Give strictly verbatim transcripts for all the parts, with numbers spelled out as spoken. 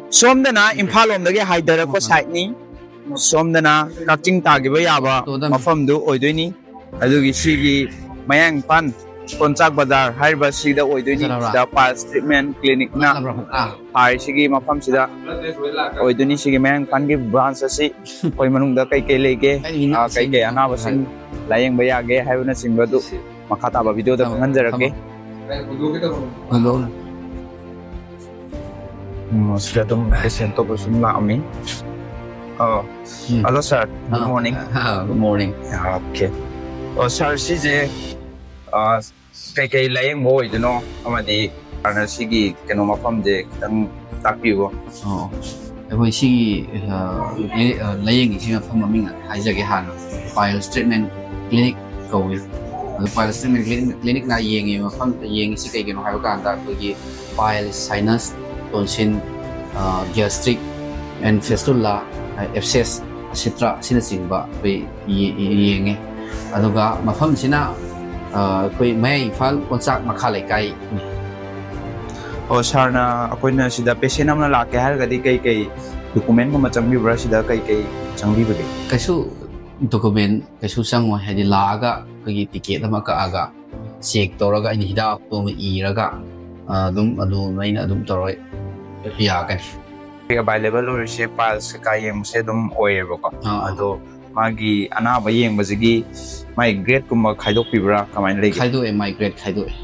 ꯁꯣꯝꯗꯅ ꯏꯝꯐꯥꯜ ꯂꯣꯝꯗꯒꯤ ꯍꯥꯏꯊꯔꯛꯄ ꯁꯥꯏꯠꯅꯤ, ꯁꯣꯝꯗꯅ ꯀꯛꯆꯤꯡ ꯇꯥꯈꯤꯕ ꯌꯥꯕ ꯃꯐꯝꯗꯨ ꯑꯣꯏꯗꯣꯏꯅꯤ꯫ ꯑꯗꯨꯒꯤ ꯁꯤꯒꯤ ꯃꯌꯥꯡ ꯏꯝꯐꯥꯜ ꯀꯣꯟꯆꯥꯛ ꯕꯖꯥꯔ ꯍꯥꯏꯔꯤꯕ ꯁꯤꯗ ꯑꯣꯏꯗꯣꯏꯅꯤ꯫ ꯁꯤꯗ Piles Treatment Clinicꯅ ꯍꯥꯏꯔꯤꯁꯤꯒꯤ ꯃꯐꯝꯁꯤꯗ ꯑꯣꯏꯗꯣꯏꯅꯤ꯫ ꯁꯤꯒꯤ ꯃꯌꯥꯡ ꯏꯝꯐꯥꯜꯒꯤ branch ꯑꯁꯤ ꯑꯩꯈꯣꯏ ꯃꯅꯨꯡꯗ ꯀꯩ ꯀꯩ ꯂꯩꯒꯦ, ꯑ, ꯀꯩ ꯀꯩ ꯑꯅꯥꯕꯁꯤꯡ ꯂꯥꯌꯦꯡꯕ ꯌꯥꯒꯦ ꯍꯥꯏꯕꯅꯆꯤꯡꯕꯗꯨ ꯃꯈꯥ ꯇꯥꯕ videoꯗ ꯈꯪꯍꯟꯖꯔꯛꯀꯦ꯫ ꯎꯝ, ꯁꯤꯗ ꯑꯗꯨꯝ patient ꯑꯇꯣꯞꯄꯁꯨ ꯑꯗꯨꯝ ꯂꯥꯛꯑꯝꯃꯤ꯫ ꯑꯣ, hello sir, good morning. Good morning. Okay. ꯑꯣ, sir, ꯁꯤꯁꯦ, ꯑ, ꯀꯩꯀꯩ ꯂꯥꯌꯦꯡꯕ ꯑꯣꯏꯗꯣꯏꯅꯣ? ꯑꯃꯗꯤ sirꯅ ꯁꯤꯒꯤ ꯀꯩꯅꯣ ꯃꯐꯝꯁꯦ ꯈꯤꯇꯪ ꯇꯥꯛꯄꯤꯌꯨ꯫ ꯑꯣ, ꯑꯩꯈꯣꯏ ꯁꯤꯒꯤ, ꯑ, ꯂꯥꯌꯦꯡꯉꯤꯁꯤ ꯃꯐꯝ ꯃꯃꯤꯡ ꯍꯥꯏꯖꯒꯦ ꯍꯥꯟꯅ꯫ Piles Treatment Clinic ꯀꯧꯏ꯫ ꯑꯗꯣ Piles Treatment Clinic, Clinicꯅ ꯌꯦꯡꯉꯤꯕ ꯃꯐꯝ, ꯌꯦꯡꯉꯤꯁꯤ ꯀꯩꯒꯤꯅꯣ ꯍꯥꯏꯕ ꯀꯥꯟꯗ ꯑꯩꯈꯣꯏꯒꯤ piles, sinus, tonsil, ꯑ, gastric and fistula, ꯑ, abscess, etcetera ꯑꯁꯤꯅꯆꯤꯡꯕ ꯑꯩꯈꯣꯏ ꯌꯦ-, ꯌꯦ-, ꯌꯦꯡꯉꯦ꯫ ꯑꯗꯨꯒ ꯃꯐꯝꯁꯤꯅ, ꯑ, ꯑꯩꯈꯣꯏ ꯃꯌꯥꯏ ꯏꯝꯐꯥꯜ ꯀꯣꯟꯆꯥꯛ ꯃꯈꯥ ꯂꯩꯀꯥꯏꯅꯤ꯫ ꯑꯣ, sirꯅ ꯑꯩꯈꯣꯏꯅ ꯁꯤꯗ patient ꯑꯃꯅ ꯂꯥꯛꯀꯦ ꯍꯥꯏꯔꯒꯗꯤ ꯀꯩ ꯀꯩ documentꯀꯨꯝꯕ ꯆꯪꯕꯤꯕ꯭ꯔꯥ? ꯁꯤꯗ ꯀꯩ ꯀꯩ ꯆꯪꯕꯤꯕꯒꯦ? ꯀꯩꯁꯨ document ꯀꯩꯁꯨ ꯆꯪꯉꯣꯏ, ꯍꯥꯏꯗꯤ ꯂꯥꯛꯑꯒ ꯑꯩꯈꯣꯏꯒꯤ ticket ꯑꯃ ꯀꯛꯑꯒ check ꯇꯧꯔꯒ ꯑꯩꯅ ꯍꯤꯗꯥꯛꯇꯣ ꯑꯃ ꯏꯔꯒ, ꯑ, ꯑꯗꯨꯝ ꯑꯗꯨꯃꯥꯏꯅ ꯑꯗꯨꯝ ꯇꯧꯔ ꯌꯥꯒꯅꯤ꯫ Available ꯑꯣꯏꯔꯤꯁꯦ piles ꯀꯩꯀꯥ ꯌꯦꯡꯕꯁꯦ ꯑꯗꯨꯝ ꯑꯣꯏꯌꯦꯕꯀꯣ꯫ ꯑꯥ, ꯑꯥ꯫ ꯑꯗꯣ ꯃꯥꯒꯤ ꯑꯅꯥꯕ ꯌꯦꯡꯕꯁꯤꯒꯤ ꯃꯥꯒꯤ gradeꯀꯨꯝꯕ ꯈꯥꯏꯗꯣꯛꯄꯤꯕ꯭ꯔꯥ? ꯀꯃꯥꯏꯅ ꯂꯩꯒꯦ? ꯈꯥꯏꯗꯣꯛꯑꯦ, ꯃꯥꯒꯤ grade ꯈꯥꯏꯗꯣꯛꯑꯦ꯫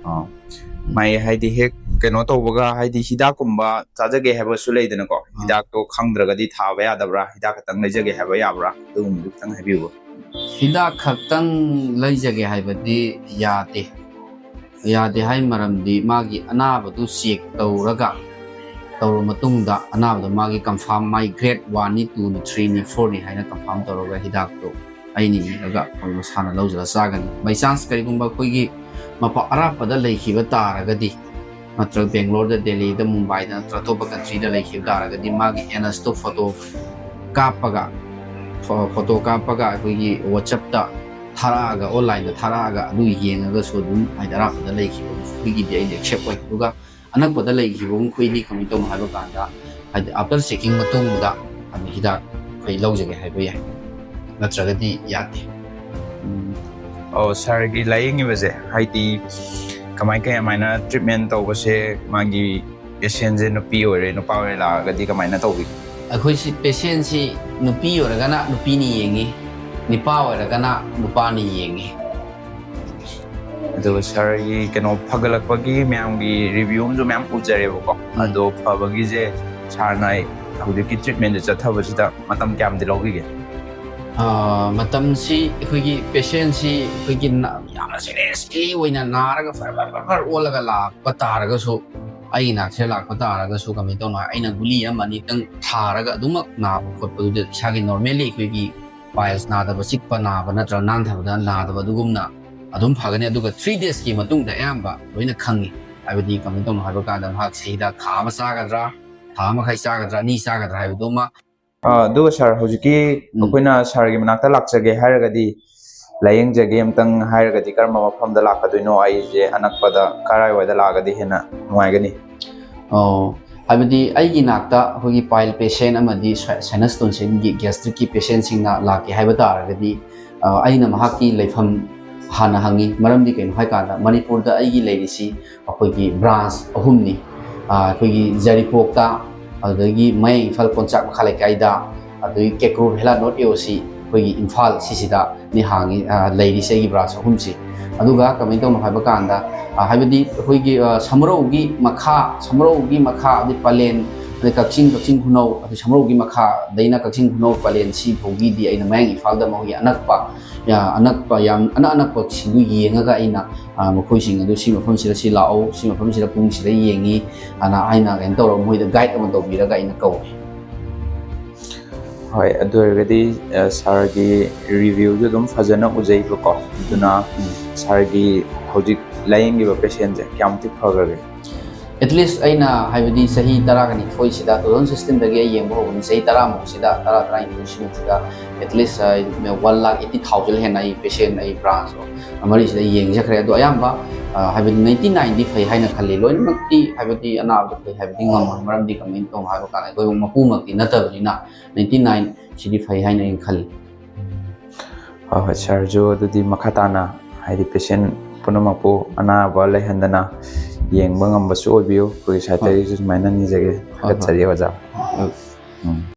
ꯑꯥ꯫ ꯃꯥꯒꯤ ꯍꯥꯏꯗꯤ ꯍꯦꯛ ꯀꯩꯅꯣ ꯇꯧꯕꯒ ꯍꯥꯏꯗꯤ ꯍꯤꯗꯥꯛꯀꯨꯝꯕ ꯆꯥꯖꯒꯦ ꯍꯥꯏꯕꯁꯨ ꯂꯩꯗꯅꯀꯣ꯫ ꯑꯥ꯫ ꯍꯤꯗꯥꯛꯇꯣ ꯈꯪꯗ꯭ꯔꯒꯗꯤ ꯊꯥꯕ ꯌꯥꯗꯕ꯭ꯔꯥ? ꯍꯤꯗꯥꯛ ꯈꯛꯇꯪ ꯂꯩꯖꯒꯦ ꯍꯥꯏꯕ ꯌꯥꯕ꯭ꯔꯥ? ꯑꯗꯨꯒꯨꯝꯕꯗꯨ ꯈꯤꯇꯪ ꯍꯥꯏꯕꯤꯌꯨ꯫ ꯍꯤꯗꯥꯛ ꯈꯛꯇꯪ ꯂꯩꯖꯒꯦ ꯍꯥꯏꯕꯗꯤ ꯌꯥꯗꯦ꯫ ꯌꯥꯗꯦ ꯍꯥꯏ ꯃꯔꯝꯗꯤ ꯃꯥꯒꯤ ꯑꯅꯥꯕꯗꯨ check ꯇꯧꯔꯒ, ꯇꯧꯔꯕ ꯃꯇꯨꯡꯗ ꯑꯅꯥꯕꯗꯣ ꯃꯥꯒꯤ confirm, ꯃꯥꯒꯤ grade oneꯅꯤ, twoꯅꯤ, threeꯅꯤ, fourꯅꯤ ꯍꯥꯏꯅ confirm ꯇꯧꯔꯒ ꯍꯤꯗꯥꯛꯇꯣ ꯑꯩꯅ ꯏꯔꯒ ꯑꯩꯈꯣꯏ ꯃꯁꯥꯅ ꯂꯧꯖꯔ ꯆꯥꯒꯅꯤ꯫ By chance ꯀꯔꯤꯒꯨꯝꯕ ꯑꯩꯈꯣꯏꯒꯤ ꯃꯄꯥ ꯑꯔꯥꯞꯄꯗ ꯂꯩꯈꯤꯕ ꯇꯥꯔꯒꯗꯤ, ꯅꯠꯇ꯭ꯔꯒ ꯕꯦꯡꯒ꯭ꯂꯣꯔꯗ, ꯗꯦꯜꯂꯤꯗ, ꯃꯨꯝꯕꯥꯏꯗ ꯅꯠꯇ꯭ꯔꯒ ꯑꯇꯣꯞꯄ countryꯗ ꯂꯩꯈꯤꯕ ꯇꯥꯔꯒꯗꯤ ꯃꯥꯒꯤ anusꯇꯣ photo ꯀꯥꯞꯄꯒ, ꯐꯣ-, photo ꯀꯥꯞꯄꯒ ꯑꯩꯈꯣꯏꯒꯤ WhatsAppꯇ ꯊꯥꯔꯛꯑꯒ, onlineꯗ ꯊꯥꯔꯛꯑꯒ ꯑꯗꯨ ꯌꯦꯡꯉꯒꯁꯨ ꯑꯗꯨꯝ ꯍꯥꯏꯗꯤ ꯑꯔꯥꯞꯄꯗ ꯂꯩꯈꯤꯕ ꯃꯈꯣꯏꯒꯤꯗꯤ ꯑꯩꯗꯤ accept ꯑꯣꯏ꯫ ꯑꯗꯨꯒ ꯑꯅꯛꯄꯗ ꯂꯩꯈꯤꯕ ꯃꯈꯣꯏꯗꯤ ꯀꯃꯥꯏꯅ ꯇꯧꯅꯣ ꯍꯥꯏꯕ ꯀꯥꯟꯗ, ꯍꯥꯏꯗꯤ after checking ꯃꯇꯨꯡꯗ ꯍꯥꯏꯗꯤ ꯍꯤꯗꯥꯛ ꯑꯩꯈꯣꯏ ꯂꯧꯖꯒꯦ ꯍꯥꯏꯕ ꯌꯥꯏ, ꯅꯠꯇ꯭ꯔꯒꯗꯤ ꯌꯥꯗꯦ꯫ ꯎꯝ꯫ ꯑꯣ, ꯁꯥꯔꯒꯤ ꯂꯥꯏꯌꯦꯡꯉꯤꯕꯁꯦ ꯍꯥꯏꯗꯤ ꯀꯃꯥꯏ ꯀꯃꯥꯏꯅ ꯇ꯭ꯔꯤꯠꯃꯦꯟ ꯇꯧꯕꯁꯦ, ꯃꯥꯒꯤ ꯄꯦꯁꯦꯟꯁꯦ ꯅꯨꯄꯤ ꯑꯣꯏꯔꯦ ꯅꯨꯄꯥ ꯑꯣꯏꯔꯦ ꯂꯥꯛꯑꯒꯗꯤ ꯀꯃꯥꯏꯅ ꯇꯧꯕꯤ? ꯑꯩꯈꯣꯏꯁꯤ ꯄꯦꯁꯦꯟꯁꯤ ꯅꯨꯄꯤ ꯑꯣꯏꯔꯒꯅ ꯅꯨꯄꯤꯅ ꯌꯦꯡꯉꯤ, ꯅꯨꯄꯥ ꯑꯣꯏꯔꯒꯅ ꯅꯨꯄꯥꯅ ꯌꯦꯡꯉꯤ꯫ ꯑꯗꯨꯒ ꯁꯥꯔꯒꯤ ꯀꯩꯅꯣ ꯐꯒꯠꯂꯛꯄꯒꯤ ꯃꯌꯥꯝꯒꯤ ꯔꯤꯚ꯭ꯌꯨ ꯑꯃꯁꯨ ꯃꯌꯥꯝ ꯎꯖꯔꯦꯕꯀꯣ꯫ ꯎꯝ꯫ ꯑꯗꯣ ꯐꯕꯒꯤꯁꯦ ꯁꯥꯔꯅ ꯍꯧꯖꯤꯛꯀꯤ ꯇ꯭ꯔꯤꯠꯃꯦꯟꯗ ꯆꯠꯊꯕꯁꯤꯗ ꯃꯇꯝ ꯀꯌꯥꯝꯗꯤ ꯂꯧꯕꯤꯒꯦ? ꯑꯥ, ꯃꯇꯝꯁꯤ ꯑꯩꯈꯣꯏꯒꯤ ꯄꯦꯁꯦꯟꯁꯤ ꯑꯩꯈꯣꯏꯒꯤ ꯅ-, ꯌꯥꯝꯅ ꯁꯦꯔꯤꯌꯁꯂꯤ ꯑꯣꯏꯅ ꯅꯥꯔꯒ ꯐꯔ ꯐꯔ ꯐꯔ ꯐꯔ ꯑꯣꯜꯂꯒ ꯂꯥꯛꯄ ꯇꯥꯔꯒꯁꯨ, ꯑꯩꯒꯤ ꯅꯥꯛꯁꯤꯗ ꯂꯥꯛꯄ ꯇꯥꯔꯒꯁꯨ ꯀꯃꯥꯏꯅ ꯇꯧꯅꯣ ꯍꯥꯏ, ꯑꯩꯅ ꯒꯨꯂꯤ ꯑꯃ ꯑꯅꯤꯇꯪ ꯊꯥꯔꯒ ꯑꯗꯨꯃꯛ ꯅꯥꯕ ꯈꯣꯠꯄꯗꯨꯗ ꯏꯁꯥꯒꯤ ꯅꯣꯔꯃꯦꯜꯂꯤ ꯑꯩꯈꯣꯏꯒꯤ ꯄꯥꯏꯜꯁ ꯅꯥꯗꯕ, ꯆꯤꯛꯄ ꯅꯥꯕ ꯅꯠꯇ꯭ꯔꯒ ꯅꯥꯟꯊꯕꯗ ꯅꯥꯗꯕ ꯑꯗꯨꯒꯨꯝꯅ ꯑꯗꯨꯝ ꯐꯒꯅꯤ꯫ ꯑꯗꯨꯒ ꯊ꯭ꯔꯤ ꯗꯦꯖꯀꯤ ꯃꯇꯨꯡꯗ ꯑꯌꯥꯝꯕ ꯂꯣꯏꯅ ꯈꯪꯉꯤ꯫ ꯍꯥꯏꯕꯗꯤ ꯀꯃꯥꯏꯅ ꯇꯧꯅꯣ ꯍꯥꯏꯕ ꯀꯥꯟꯗ ꯃꯍꯥꯛꯁꯤ ꯍꯤꯗꯥꯛ ꯊꯥ ꯑꯃ ꯆꯥꯒꯗ꯭ꯔꯥ, ꯊꯥ ꯑꯃ ꯃꯈꯥꯏ ꯆꯥꯒꯗ꯭ꯔꯥ, ꯑꯅꯤ ꯆꯥꯒꯗ꯭ꯔꯥ ꯍꯥꯏꯕꯗꯨꯃ꯫ ꯑꯥ, ꯑꯗꯨꯒ ꯁꯥꯔ, ꯍꯧꯖꯤꯛꯀꯤ ꯎꯝ꯫ ꯑꯩꯈꯣꯏꯅ ꯁꯥꯔꯒꯤ ꯃꯅꯥꯛꯇ ꯂꯥꯛꯆꯒꯦ ꯍꯥꯏꯔꯒꯗꯤ, ꯂꯥꯏꯌꯦꯡꯖꯒꯦ ꯑꯝꯇꯪ ꯍꯥꯏꯔꯒꯗꯤ ꯀꯔꯝꯕ ꯃꯐꯝꯗ ꯂꯥꯛꯀꯗꯣꯏꯅꯣ? ꯑꯩꯁꯦ ꯑꯅꯛꯄꯗ ꯀꯔꯥꯏꯋꯥꯏꯗ ꯂꯥꯛꯑꯒꯗꯤ ꯍꯦꯟꯅ ꯅꯨꯡꯉꯥꯏꯒꯅꯤ? ꯑꯣ, ꯍꯥꯏꯕꯗꯤ ꯑꯩꯒꯤ ꯅꯥꯛꯇ ꯑꯩꯈꯣꯏꯒꯤ ꯄꯥꯏꯜ ꯄꯦꯁꯦꯟ ꯑꯃꯗꯤ ꯁꯥ-, ꯁꯥꯏꯅꯁ ꯇꯣꯟꯁꯤꯜꯒꯤ ꯒꯦꯁꯇ꯭ꯔꯤꯛꯀꯤ ꯄꯦꯁꯦꯟꯁꯤꯡꯅ ꯂꯥꯛꯀꯦ ꯍꯥꯏꯕ ꯇꯥꯔꯒꯗꯤ, ꯑ, ꯑꯩꯅ ꯃꯍꯥꯛꯀꯤ ꯂꯩꯐꯝ ꯍꯥꯟꯅ ꯍꯪꯉꯤ꯫ ꯃꯔꯝꯗꯤ ꯀꯩꯅꯣ ꯍꯥꯏꯀꯥꯟꯗ ꯃꯅꯤꯄꯨꯔꯗ ꯑꯩꯒꯤ ꯂꯩꯔꯤꯁꯤ ꯑꯩꯈꯣꯏꯒꯤ ꯕ꯭ꯔꯥꯟꯁ ꯑꯍꯨꯝꯅꯤ꯫ ꯑ, ꯑꯩꯈꯣꯏꯒꯤ ꯌꯥꯏꯔꯤꯄꯣꯛꯇ, ꯑꯗꯨꯗꯒꯤ ꯃꯌꯥꯏ ꯏꯝꯐꯥꯜ ꯀꯣꯟꯆꯥꯛ ꯃꯈꯥ ꯂꯩꯀꯥꯏꯗ, ꯑꯗꯨꯗꯒꯤ ꯀꯦꯀ꯭ꯔꯨ ꯚꯦꯂꯥ ꯅꯣꯔꯠ ꯑꯦ ꯑꯣ ꯁꯤ ꯑꯩꯈꯣꯏꯒꯤ ꯏꯝꯐꯥꯜ ꯁꯤꯁꯤꯗꯅꯤ ꯍꯥꯡꯉꯤ, ꯑ, ꯂꯩꯔꯤꯁꯦ ꯑꯩꯒꯤ ꯕ꯭ꯔꯥꯟꯁ ꯑꯍꯨꯝꯁꯤ꯫ ꯑꯗꯨꯒ ꯀꯃꯥꯏꯅ ꯇꯧꯅꯣ ꯍꯥꯏꯕ ꯀꯥꯟꯗ, ꯑ, ꯍꯥꯏꯕꯗꯤ ꯑꯩꯈꯣꯏꯒꯤ, ꯑ, ꯁꯃꯨꯔꯧꯒꯤ ꯃꯈꯥ, ꯁꯃꯨꯔꯧꯒꯤ ꯃꯈꯥ, ꯑꯗꯩ ꯄꯂꯦꯟ, ꯑꯗꯩ ꯀꯛꯆꯤꯡ, ꯀꯛꯆꯤꯡ ꯈꯨꯅꯧ, ꯑꯗꯩ ꯁꯃꯨꯔꯧꯒꯤ ꯃꯈꯥꯗꯩꯅ ꯀꯛꯆꯤꯡ ꯈꯨꯅꯧ ꯄꯂꯦꯟ ꯁꯤ ꯐꯥꯎꯒꯤꯗꯤ ꯑꯩꯅ ꯃꯌꯥꯡ ꯏꯝꯐꯥꯜꯗ ꯃꯈꯣꯏꯒꯤ ꯑꯅꯛꯄ, ꯑ, ꯑꯅꯛꯄ, ꯌꯥꯝ ꯑꯅꯛ ꯑꯅꯛꯄꯁꯤꯡꯗꯨ ꯌꯦꯡꯉꯒ ꯑꯩꯅ, ꯑ, ꯃꯈꯣꯏꯁꯤꯡ ꯑꯗꯨ ꯁꯤ ꯃꯐꯝꯁꯤꯗ ꯁꯤ ꯂꯥꯛꯑꯣ, ꯁꯤ ꯃꯐꯝꯁꯤꯗ ꯄꯨꯡꯁꯤꯗ ꯌꯦꯡꯉꯤ, ꯑꯅ ꯑꯩꯅ ꯀꯩꯅꯣ ꯇꯧꯔꯒ ꯃꯣꯏꯗ ꯒꯥꯏꯗ ꯑꯃ ꯇꯧꯕꯤꯔꯒ ꯑꯩꯅ ꯀꯧꯏ꯫ ꯍꯣꯏ, ꯑꯗꯨ ꯑꯣꯏꯔꯒꯗꯤ, ꯑ, ꯁꯥꯔꯒꯤ ꯔꯤꯚ꯭ꯌꯨꯁꯨ ꯑꯗꯨꯝ ꯐꯖꯅ ꯎꯖꯩꯕꯀꯣ, ꯑꯗꯨꯅ ꯎꯝ꯫ ꯁꯥꯔꯒꯤ ꯍꯧꯖꯤꯛ ꯂꯥꯏꯌꯦꯡꯉꯤꯕ ꯄꯦꯁꯦꯟꯁꯦ ꯀꯌꯥꯃꯨꯛꯇꯤ ꯐꯈ꯭ꯔꯒꯦ? ꯑꯦꯠꯂꯤꯁ ꯑꯩꯅ ꯍꯥꯏꯕꯗꯤ ꯆꯍꯤ ꯇꯔꯥꯒ ꯅꯤꯊꯣꯏꯁꯤꯗ, ꯇꯨ ꯊꯥꯎꯖꯟ ꯁꯤꯛꯁꯇꯤꯟꯗꯒꯤ ꯑꯩ ꯌꯦꯡꯕ ꯍꯧꯕꯅꯤ, ꯆꯍꯤ ꯇꯔꯥꯃꯨꯛꯁꯤꯗ, ꯇꯔꯥ, ꯇꯔꯥꯅꯤꯊꯣꯏ ꯁꯤꯃꯨꯛꯁꯤꯗ ꯑꯦꯠꯂꯤꯁ, ꯑ, ꯋꯥꯟ ꯂꯥꯈ ꯑꯩꯠꯇꯤ ꯊꯥꯎꯖꯟ ꯍꯦꯟꯅ ꯑꯩ ꯄꯦꯁꯦꯟ, ꯑꯩ ꯕ꯭ꯔꯥꯟꯁ ꯃꯔꯤꯁꯤꯗ ꯌꯦꯡꯖꯈ꯭ꯔꯦ꯫ ꯑꯗꯣ ꯑꯌꯥꯝꯕ ꯍꯥꯏꯕꯗꯤ ꯅꯥꯏꯟꯇꯤ ꯅꯥꯏꯟꯗꯤ ꯐꯩ ꯍꯥꯏꯅ ꯈꯜꯂꯤ꯫ ꯂꯣꯏꯅꯃꯛꯇꯤ ꯍꯥꯏꯕꯗꯤ ꯑꯅꯥꯕꯗ ꯐꯩ ꯍꯥꯏꯕꯗꯤ ꯉꯝꯃꯣꯏ꯫ ꯃꯔꯝꯗꯤ ꯀꯃꯥꯏꯅ ꯇꯧꯅꯣ ꯍꯥꯏꯕ ꯀꯥꯟꯗ ꯑꯩꯈꯣꯏ ꯃꯄꯨꯃꯛꯇꯤ ꯅꯠꯇꯕꯅꯤꯅ ꯅꯥꯏꯟꯇꯤ ꯅꯥꯏꯟ ꯁꯤꯗꯤ ꯐꯩ ꯍꯥꯏꯅ ꯑꯩꯅ ꯈꯜꯂꯤ꯫ ꯍꯣꯏ ꯍꯣꯏ ꯁꯥꯔꯁꯨ ꯑꯗꯨꯗꯤ ꯃꯈꯥ ꯇꯥꯅ ꯍꯥꯏꯗꯤ ꯄꯦꯁꯦꯟ ꯄꯨꯝꯅꯃꯛꯄꯨ ꯑꯅꯥꯕ ꯂꯩꯍꯟꯗꯅ ꯌꯦꯡꯕ ꯉꯝꯕꯁꯨ ꯑꯣꯏꯕꯤꯌꯨ꯫ ꯑꯩꯈꯣꯏꯒꯤ ꯁꯥꯏꯠꯇꯒꯤꯁꯨ ꯁꯨꯃꯥꯏꯅ ꯅꯤꯖꯒꯦ꯫ ꯊꯥꯒꯠꯆꯔꯤ ꯑꯣꯖꯥ꯫